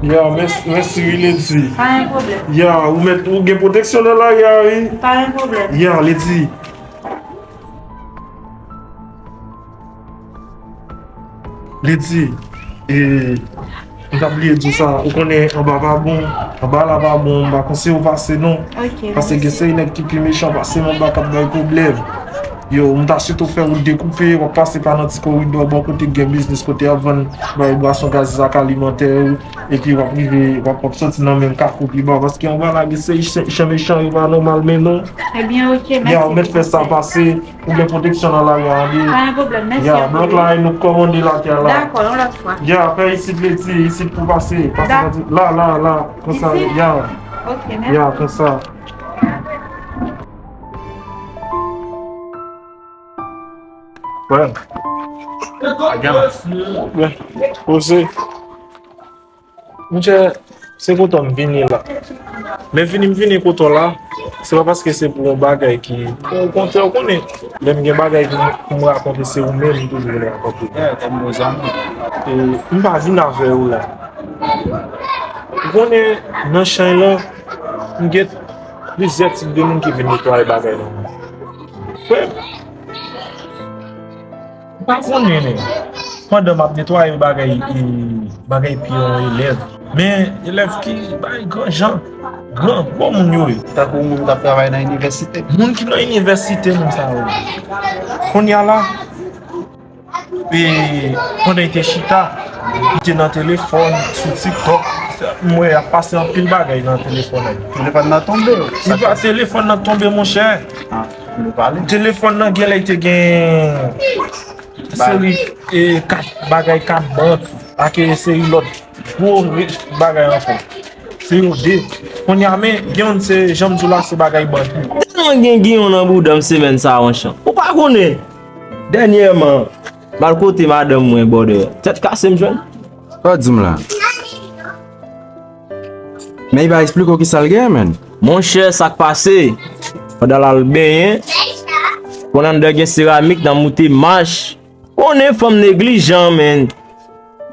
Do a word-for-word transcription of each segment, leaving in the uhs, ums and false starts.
Ya, mèsi, mèsi wi, Lady. Pa gen pwoblèm. Ya, ou mèt, ou gen pwoteksyon nan lari a, wi. Pa gen pwoblèm. Ya, Lady. Lady, e, m t ap bliye di w sa, ou konnen anba pa bon, anba la pa bon, m pa konseye w pase non. Ok, mèsi. Paske gen seri nèg ki pi mechan pase m anba k ap bay pwoblèm. Yo, m ta swete w fè wout dekoupe, w ap pase pa nan ti koridò bò kote k gen biznis, kote y ap vann bay bwason gazez ak alimantè yo, epi w ap rive, w ap, w ap soti nan menm kafou pi ba, paske anba la gen seri chen, chen mechan yo pa nòmal men non. Ebyen, ok, mèsi. Ya, ou mèt fè sa pase. Ou gen pwoteksyon nan lari a, wi. Pa gen pwoblèm, mèsi anpil. Ya, blòk la, e nou k kòmande lakay la. Dakò, yon lòt fwa. Ya, fè isit, Lady, isit pou pase. Pase la, la, la, konsa, ya. Ok, mèsi. Ya, konsa. Wè. Poze. Monchè, se kote w m vini la. Men vini m vini kote w la, se pa paske se pou yon bagay ki, okontrè, ou konnen, lè m gen bagay pou m, pou m rakonte, se ou menm m toujou vin rakonte. E, m pa vin avè ou la. Ou konnen, nan chay lan, m gen plizyè tip de moun ki vin netwaye bagay nan men m. Frè m, m pa konnen, men pandan m ap netwaye bagay, e, bagay pye yon elèv, men elèv ki bay gran jan, gran, gwo moun yo ye. Tankou moun k ap travay nan inivèsite. Moun ki nan inivèsite, moun sa yo. Kounye a la, e, pandan li te chita, li te nan telefòn, sou TikTok. M wè y ap pase anpil bagay nan telefòn nan. Telefòn nan tonbe. Li pa, telefòn nan tonbe, monchè. Ah, nou pale. Telefòn nan genlè te gen seri, e, kat, bagay kat bank, ak, e, seri lòt gwo rich bagay ankò. Se yo de. Kounye a, men, gen youn se, jan m di w la, se bagay bank li. Tèlman gen giyon nan bouda m semèn sa, Ronchan. Ou pa konnen. Dènyèman, m al kote madanm mwen, brother. Tèt kase m jwenn. Sa w di m la? Men li pa eksplike w kisa l gen, menn. Monchè, sa k pase? Pandan l al benyen, konn anndan gen seramik, nan moute mach. Konnen fanm neglijan, menn.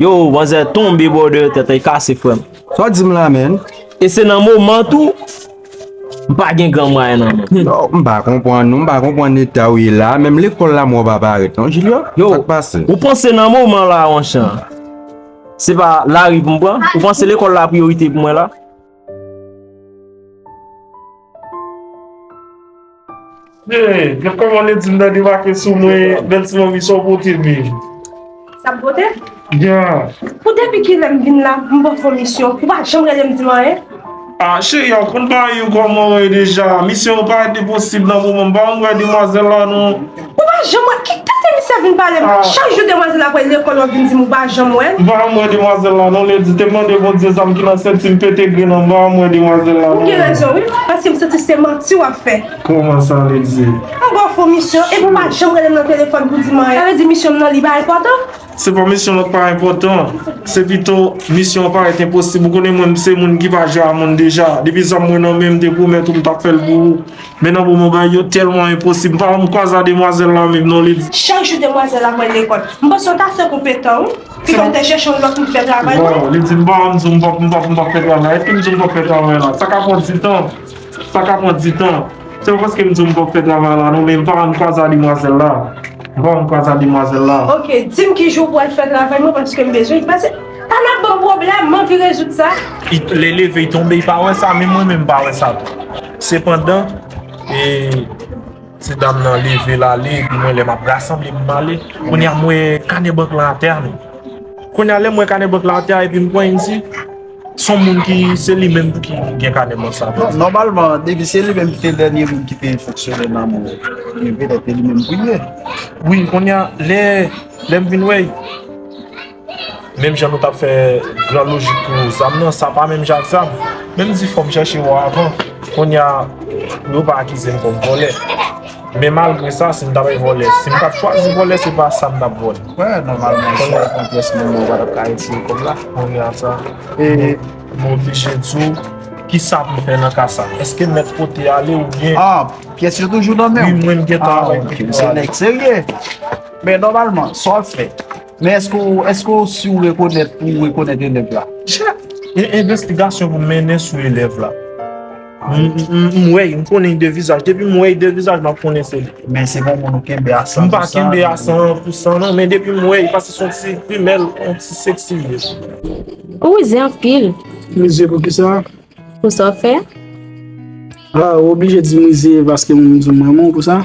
Yo, manzè tonbe, brother, tèt li kase, frè m. Sa w di m la, menn? E se nan moman tou, m pa gen gran mwayen nan men m. Non, m pa konprann, non, m pa konprann eta w ye la. Menm lekòl la, m wè w pa parèt, non, Junior? Yo, sa k pase? Ou panse nan moman la, Ronchan, se pa lari pou m pran? Ou panse lekòl la priyorite pou mwen la? Hey, gen kòman Lady m nan debake sou mwen, bèl ti manmi, sa w pote, baby? Sa m pote? Yeah. Pou depi kilè m vin la, m pa fè misyon, ou pa janm rele m di m anyen. Ah, cheri, ou konn bagay yo kòman w ye deja. Misyon yo parèt enposib nan moman. M pa janm wè demwazèl la, non. Ou pa janm wè, ki kote misye vin pale m? Ah. Chak jou demwazèl la pral lekòl, w ap vin di m ou pa janm wè l. M pa janm wè demwazèl la, non. Lady, te mande Bondye sa m ki nan senti m pete grenn nan. M pa janm wè demwazèl la, non. Ou gen rezon, wi. Paske m santi se manti w ap fè. Kòman sa, Lady? Anba w fè misyon, epi w pa janm rele m nan telefòn pou di m anyen. Sa vle di misyon m nan li pa enpòtan? Se pa misyon nan pa enpòtan. Se pito misyon an parèt enposib. Ou konnen mwen, m se moun ki pa jwe a moun deja. Depi sa m wè nan men m, te pwomèt ou m t ap fè l pou ou. Men nan moman bagay yo tèlman enposib. M pa janm kwaze a demwazèl la menm non, Lady. Chak jou demwazèl la pral lekòl. M panse w ta fè konpetan, wi. Piga w te chèche yon lòt moun ki fè travay, wi. Bon, Lady, m pa janm di w m p ap, m p ap, m p ap fè travay. Èske m di w m p ap fè travay la? Sa ka pran ditan. Sa ka pran ditan. Se pa paske m di w m p ap fè travay la, non, men m pa janm kwaze a demwazèl la. M pa janm kwaze a demwazèl la. Ok, di m ki jou w pral fè travay mwen, paske m bezwen li. Paske ta n ap ban m pwoblèm, m anvi rezoud sa. Li, lè leve, li tonbe, li pa wè sa, men mwen menm m pa wè sa tou. Sepandan, e, ti dam nan leve l ale, epi mwen lè m ap rasanble pou m ale, kounye a m wè kanè bank lan atè a, men. Kounye a lè m wè kanè bank la atè a, epi m pran yon ti, se yon moun ki, se li menm ki gen kanè bank sa. Non, nòmalman, depi se li menm ki te dènye moun ki te fonksyone nan men w, men petèt se li menm pou l ye. Wi, kounye a, lè, lè m vin wè, menm jan nou t ap fè gran lojik pou zam nan, sa pa menm jan ak zam. Men m di fò m chèche wè w avan. Kounye a, yo pa akize m kòm vòlè. Men malgre sa, si m ta bay vòlè, si m t ap chwazi vòlè, se pa sa m t ap vòlè. Wè, nòmalman, si w ap pran pyès moun nan, ou pa t ap ka retire kòb la. Kounye a sa, e, m oblije di w, kisa pou m fè nan ka sa? Èske m mèt pote ale oubyen? Ah, pyès yo toujou nan men w? Wi, mwen m gentan. Ah, ok, se nèg serye. Men nòmalman, sa w ap fè? Men èske w, èske w si w rekonèt, ou rekonèt elèv la? Chè, Gen envestigasyon pou m mennen sou elèv la. M, m, m, m wè, m konnen de vizaj. Depi m wè de vizaj, m ap konnen se li. Men se pa yon moun ou kenbe a san pou san. M pa kenbe a san pou san non, men depi m wè, paske se yon ti grimèl, yon ti seksi li ye. Ou zen anpil. Mezye, pou ki sa? Pou sa w fè? Ah, ou oblije di m rizye paske m di m renmen w pou sa?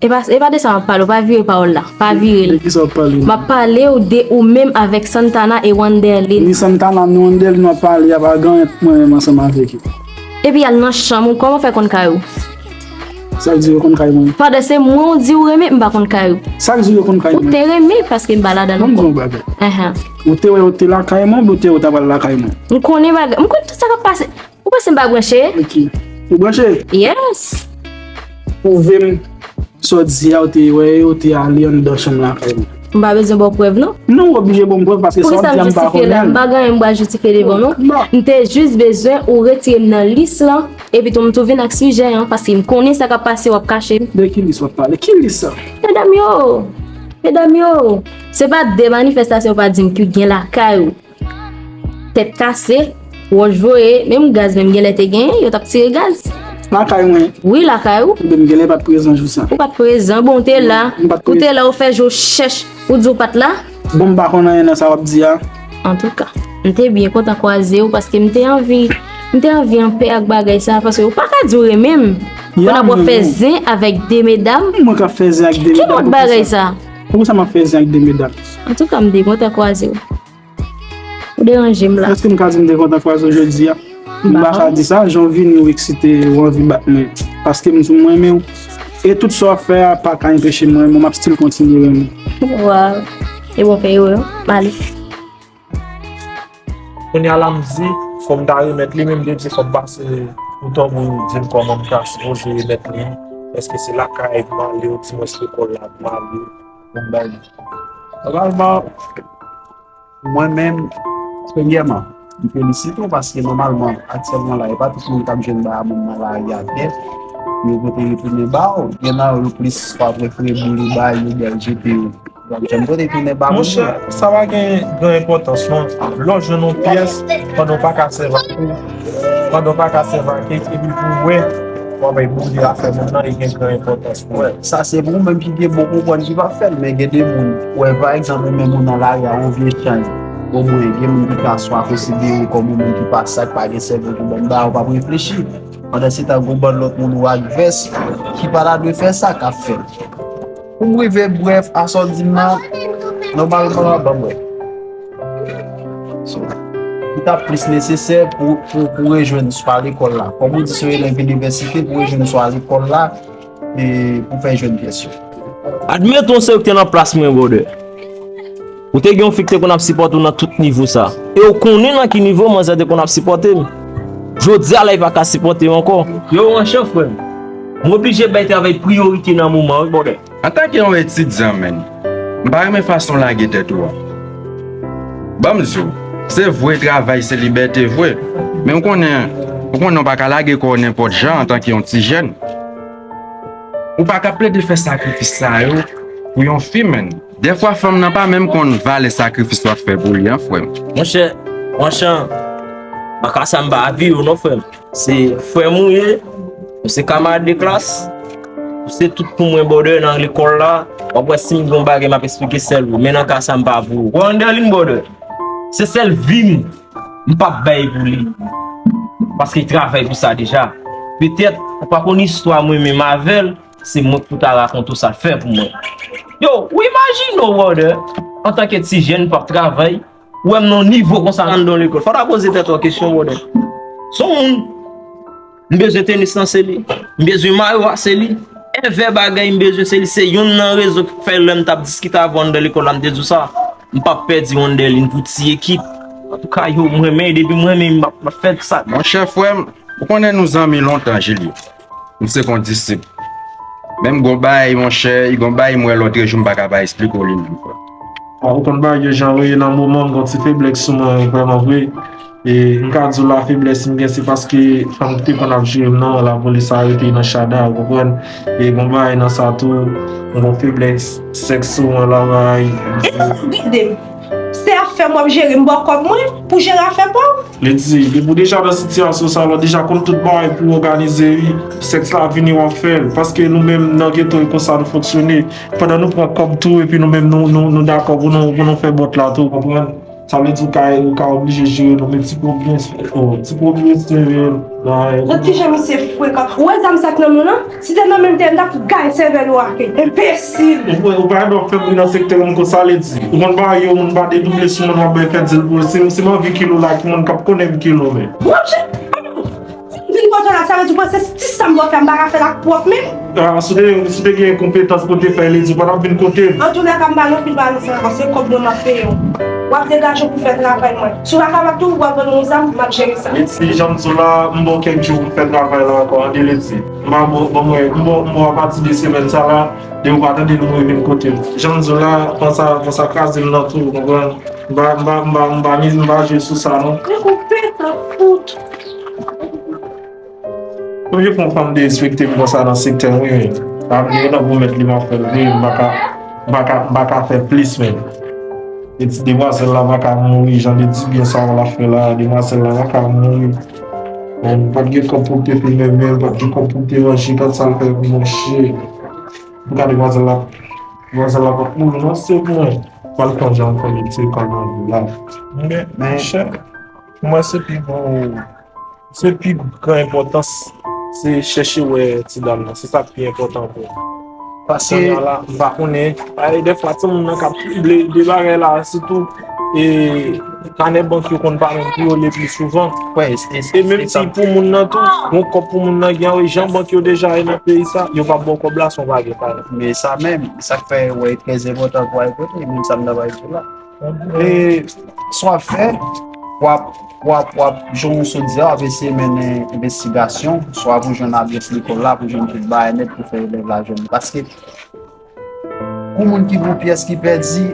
E pa, e pa de sa m ap pale w, pa vire pawòl la, pa vire l. De ki sa w ap pale? M ap pale w de ou menm avèk Santana e Wanderlin. Ni Santana, ni Wanderlin w ap pale, y ap al gen mwen menm ansanm avèk yo. Epi y al nan chanm ou, kòman w fè konn kay ou? Sa k di yo konn kay mwen? Pandan se mwen ou di ou renmen, m pa konn kay ou. Sa k di yo konn kay mwen? Ou te renmen paske m pa ladan l ankò. Ban m di yon bagay. Enhen. Ou te wè yo te lakay mwen, oubyen ou te wè yo t ap al lakay mwen? M konnen bagay, m konn tout sa k ap pase. Ou panse m pa branche? Ok. Ou branche? Yes. Pwouve m sa w di a, ou te wè yo te ale anndan chanm lakay mwen. M pa bezwen ba w prèv non. Non, ou oblije ban m prèv paske sa w ap di a m pa konnen l. Poukisa m jistifye la? M pa gen anyen m pral jistifye devan w non. M te jis bezwen ou retire m nan lis lan, epi tou m tou vin ak sijè an, paske m konnen sa k ap pase w ap kache m. De ki lis w ap pale? Ki lis sa? Medam yo! Medam yo! Se pa de manifestasyon w pa di m ki gen lakay ou. Tèt kase, wòch voye, menm gaz menm genlè te genyen, yo t ap tire gaz. Lakay mwen? Wi, lakay ou. Ebyen, m genlè pa t prezan jou sa. Ou pa t prezan, bon, ou te la. M pa t prezan. Ou te la, ou fè je w chèch, ou di w pa t la. Bon, m pa konn anyen nan sa w ap di a. Antouka, m te byen kontan kwaze w paske m te anvi, m te anvi anpè ak bagay sa, paske ou pa ka di w renmen m. Pandan w ap fè zen avèk de medam. Mwen k ap fè zen ak de medam, poukisa? Ki mòd bagay sa? Poukisa m ap fè zen ak de medam? Antouka, m te kontan kwaze w. Ou deranje m la. Èske m ka di m te kontan kwaze w jodi a? M pa ka di sa, jan w vini, ou eksite, ou anvi bat mwen. Paske m di w m renmen w. E tout sa w ap fè a pa ka enpeche m renmen w, m ap still kontinye renmen w. Waw. E bon, fè yo, yo. M ale. Kounye a la, m di, fò m ta remèt li, men m te di, fò m pase pou tanbou di m kòman m ta sipoze remèt li. Èske se lakay pou m ale, odimwens lekòl la pou m ale, pou m bay li? Nòmalman, mwen menm, premyèman, m felisite w paske nòmalman, aktyèlman la, e pa tout moun k ap jwenn bay moun nan lari a byen pou yo pote retounen ba w. Gen nan yo plis pa prefere boule ba yo, byen jete yo. W ap janm pote tounen ba moun nan. Monchè, sa pa gen gran enpòtans non. Lè w jwenn yon pyès, pandan w pa ka sèvi ak ou, pandan w pa ka sèvi ak li, epi pou w wè, w ap boule afè moun nan, li gen gran enpòtans pou ou. Sa se pou ou menm ki gen bon konprann ki pa fè l, men gen de moun, ou wè, pa egzanp, ou menm ou nan lari a, yon vye chay, omwen, gen moun ki ka swa konsidere w kòm yon moun ki pa sa, ki pa gen sèvo, ki bon, ba, ou p ap reflechi. Pandan se tan, gon bann lòt moun ou ak vès, ki pa ta dwe fè sa, k ap fè l. Pou m rive brèf a sa w di m nan, nòmalman, ban m wè. So, li t ap plis nesesè pou, pou, pou rejwenn swa lekòl la. Kòm ou di, se yon elèv inivèsite, pou rejwenn swa lekòl la, e pou fè jwenn pyès yo. Admeton se ou ki te nan plas mwen, brother. Ou te gen yon fi ki te konn ap sipòte w nan tout nivo sa. E ou konnen nan ki nivo manzè te konn ap sipòte m. Jodi a la, li pa ka sipòte m ankò. Yo, monchè, frè m. M oblije bay travay priyorite nan moman, wi, brother. Antanke yon etidyan, menn, m pa renmen fason w lage tèt ou a. Ban m di w, se vre travay se libète vre, men w konnen, ou konnen w pa ka lage kò w nenpòt jan antanke yon ti jèn. Ou pa ka plede fè sakrifis sa yo pou yon fi, menn. Dèfwa fanm nan pa menm konn valè sakrifis w ap fè pou li an, frè m. Monchè, franchman, baka sa m pa apiye w non, frè m. Se frè m ou ye, nou se kamarad de klas, ou se tout pou mwen, brother, nan lekòl la. W ap wè si m gen yon bagay m ap eksplike sèl ou, men nan ka sa m pa pou ou. Wanderlin, brother, se sèl vi m, m p ap bay pou li. Paske li travay pou sa deja. Petèt, ou pa konn istwa mwen menm avè l, se mwen k pou ta rakonte w sa l fè pou mwen. Yo, ou imajine w, brother, antanke ti jèn, p ap travay, ou wè m nan yon nivo konsa anndan yon lekòl. Fò w ta poze tèt ou kesyon, brother. Se yon moun, m bezwen tenis lan, se li. M bezwen mayo a, se li. Èvè bagay m bezwen, se li. Se youn nan rezon ki fè lè m t ap diskite avè w anndan lekòl la, m te di w sa. M p ap pèdi Wanderlin pou ti ekip. Antouka, yo, m renmen, depi m renmen, m ap, m ap fè sa. Monchè, frè m, ou konnen nou zanmi lontan, Jilye. M se kon disip. Menm gon bagay, monchè, gon bagay m wè lòtrejou m pa ka pa eksplike w li menm, frè. Bon, ou konn bagay yo jan yo ye nan moman, m gon ti feblès sou mwen vrèman vre. E m ka di w la feblès m gen se paske fanm ki te konn ap jere m nan, lapolis arete nan Chada, ou konprann? E gon bagay nan sa tou, m gon feblès sèks sou mwen la, bagay. E sa k gen de m? Se a Fè m w ap jere, m ba w kòb mwen pou jere afè pa w. Lady, depi w deja nan sitiyasyon sa, w deja konn tout bagay pou w òganize, wi. Sèks la vini w ap fè l. Paske nou menm nan geto e konsa nou fonksyone. Pandan nou pran kòb tou, epi nou menm nou, nou, nou dakò pou nou, pou nou fè bòt la tou, w konprann? Sa vle di w ka, w ka oblije jere nou, men ti pwomès, oh, ti pwomès, eh, la, eh. Gad kijan misye frekan. Ou wè zam sa k nan men w lan? Si te nan men m te, m t ap gaye sèvèl ou ake. Enbesil! Ou, ou pa dwe fè bri nan sektè moun konsa, Lady. Ou konn bagay yo, moun pa dedouble sou moun w ap bay fè di l pou yo. Si, si m anvi kilo la, ki moun k ap konnen m kilo, men. Monchè, vin kote w la, sa vle di w panse ti sa m ba w fè, m pa ka fè l ak pwòp men m? Ah, si w te, si w te gen konpetans pou w te fè, Lady, ou pa t ap vin kote m. Antoulèka, m pa nan anpil bagay nan sa ankò, se kòb mwen m ap peye w. W ap degaje w pou fè travay mwen. Si w pa kapab tou, w ap ban m yon zam, m ap jere sa. Lady, jan m di w la, m ba w kèk jou pou m fè travay la ankò, tande, Lady. M a bon, bon, mwen, m bon, m bon, apati de semèn sa la, depi w pa tande l, mwen vin kote m. Jan m di w la, pran sa, pran sa kraze m nan tou, w konprann? M pa, m pa, m pa, m pa miz, m pa jwe sou sa, non. Nèg ou pete fout. Premye fwa yon fanm derespekte m konsa nan sektè m, wi, men. Sa vle di, nan pwomèt li m ap fè l, wi, m pa ka, m pa ka, m pa ka fè plis, men. E ti demwazèl la pa ka mouri, jan de ti byen sa w la fè la, demwazèl la pa ka mouri. Bon, m pa t gen kòb pou m te filme, men m pa t gen kòb pou m te manje, gad sa l fè pou manje. Gade demwazèl la, demwazèl la pa t mouri, non, se mwen. Pral fè yon jan fè li ti kòb nan vi la. Men, men, chè, mwen se pi bon, se pi gran enpòtans, se chèche wè ti dam nan. Se sa k pi enpòtan pou mwen. Paske kounye a la, m pa konnen. Ay, dèfwa, timoun nan k ap de, de bagay la, sitou, e, kanè bank yo konn pa menm pou yo le pli souvan. E menm si pou moun nan tou, yon kòb pou moun nan gen, wi, jan bank yo deja ye nan peyi sa, yo p ap ba w kòb la san w pa gen kanè. Men sa menm, sa k fè, wè, e trè enpòtan pou w al kote, menm sa m ta pral di la. E sa w ap fè, w ap, w ap, w ap, jan w sot di a, w ap eseye mennen envestigasyon, swa pou jwenn adrès lekòl la, pou jwenn tout bagay nèt, pou fè elèv la jwenn li. Paske, pou moun ki gon pyès ki pèdi,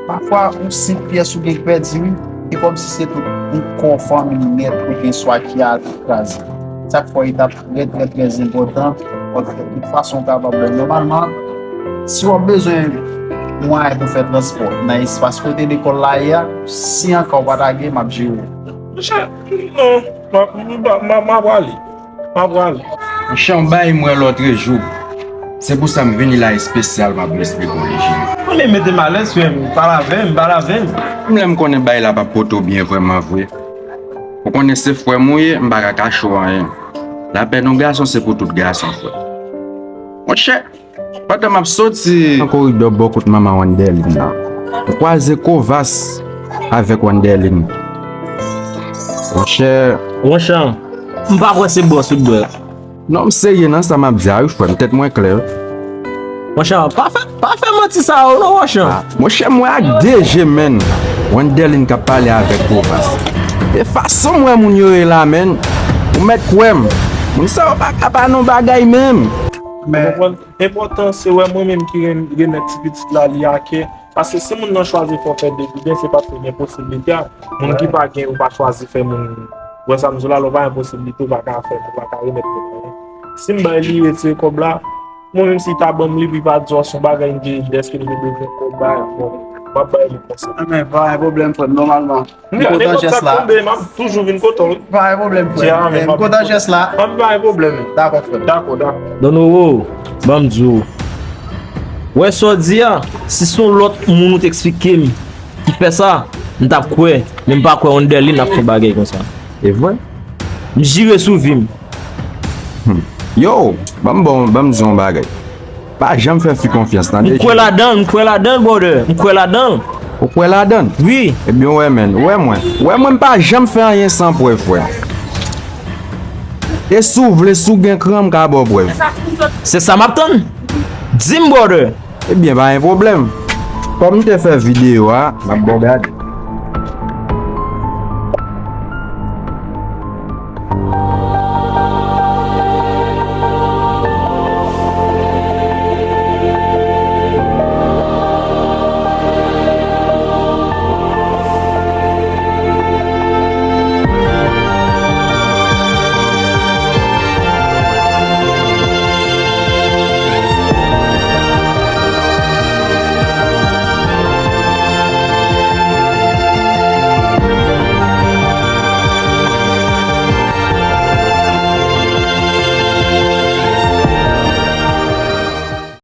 pafwa, yon senp pyès ou gen ki pèdi, wi, e kòmsi se tout yon kò fanmi nèt ou gen swa ki al kraze. Sa k fè w etap trè, trè, trè enpòtan. Paske de tout fason w kapab wè. Nòmalman, si w ap bezwen mwayen pou fè transpò nan espas kote lekòl la ye a, si anka w pa ta gen, m ap jere w. Monchè, non, m ap, m ap, m ap, m ap prale. M ap prale. Monchè, yon bagay m wè lòtrejou. Se pou sa m vini la espesyalman pou m esplike w li, Jimmy. Ou vle mete m alèz, frè m. Pale avè m, pale avè m. Menm lè m konnen bagay la p ap pote w byen vrèman vre. Ou konnen se frè m ou ye, m pa ka kache w anyen. Lapèn yon gason se pou tout gason, frè. Monchè, pandan m ap soti nan koridò bò kot manman Wanderline nan, m kwaze Kovas avèk Wanderline. Monchè. Ronchan, m pa kwè se bòs ou t bwè. Non, m serye nan sa m ap di a wi, frè m, tèt mwen klè wi. Ronchan, pa fè, pa fè manti sa yo non, Ronchan. Ah, monchè, m wè ak de je, menn. Wanderline k ap pale avèk Kovas. E fason m wè moun yo ye la, menn, ou mèt kwè m. Moun sa yo pa ka pa non bagay menm. Men, enpòtan se wè mwen menm ki ren-, remèt ti pitit la li a kè. Paske si moun nan chwazi fè w fè degoumen, se paske gen posiblite a. Moun ki pa gen, ou pa chwazi fè moun. Wè sa m di w la, lè w pa gen posiblite, ou pa ka fè, ou pa ka remèt moun anyen. Si m bay li retire kòb la, mwen menm si l ta ban m li, pou l pa di w se yon bagay m gen, dèske m te bezwen kòb, bay, bon, m ap bay li konsa. Ebyen, pa gen pwoblèm, frè m, nòmalman. M kontan jès la. M ap toujou vin kote w wi. Pa gen pwoblèm, frè m. M kontan jès la. Pa gen pwoblèm. Dakò, frè m. Dakò, dakò. Donoro, ban m di w. Wè sa w di a, si se yon lòt moun ou t eksplike m ki fè sa, m t ap kwè, men m pa kwè Wanderline ap fè yon bagay konsa. E vre? M jire sou vi m. Hmm. Yo, ban m, bon, ban m di w yon bagay. Pa janm fè fi konfyans, tande. M kwè ladan l, m kwè ladan l, brother. M kwè ladan l. Ou kwè ladan l? Wi. Ebyen, w wè, menn. W wè mwen. W wè mwen, m pa janm fè anyen san prèv, frè. E si w vle, si w gen kran, m ka ba w prèv. Se sa m ap tann. Di m, brother. Ebyen, pa gen pwoblèm. Kòm m te fè videyo a, m ap ba w gade.